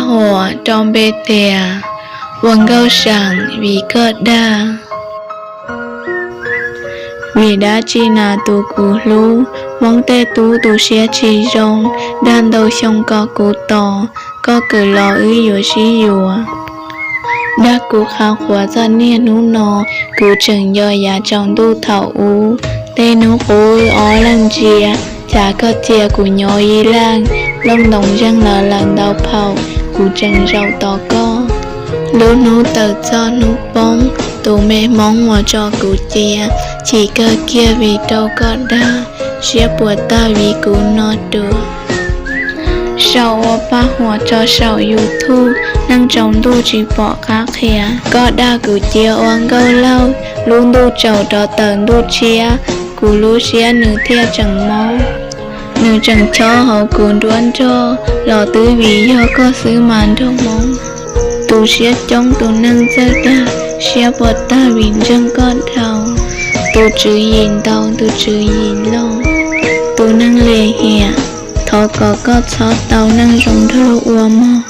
Huam rau npe tias Ua Nkauj Seem Vim Koj Dag. Vim dab tsi na tus kuv hlub, Hmoob tej tub tu siab tsis zoo, dag ntau xyoo kom kuv tos, koj kawm los wb yuav sib yuav. Dag kuv qhav qhuav txog niaj hnub no, kuv tseem nco yav tsaus ntuj thaum ub, tej hnub qub wb ob leeg ntsia, cas koj cia kuv nyob ib leeg, looj ntoos zeeg lawv lawm ntau phaum, kuv tseem zaum tos koj. Lub hnub tawm txog hnub poob, tus me Hmoob uas tso kuv cia, chim kawg kiag vim rau koj dag, siab puas tag vim kuv no ruam. Sau ua paj huam tso saum YouTube, neej tsaus ntuj tsis pom qab qhia. Koj dag kuv cia ua nkauj laug, lub ntuj tsaus rov tawm ntuj tshiab, kuv lub siab nws thiaj tseem mob. Nws tseem chob hauv kuv nruab nrog, los twb vim yog koj xwb mas nraug Hmoob. Tu siab coob tus neeg txawj dag, siab puas tag vim ntseeg koj dhau. Tus tswv yim ntau tus tswv yim loj, tus neeg lim hiam, thov kom koj txhob tau neeg zoo nraug ua mog.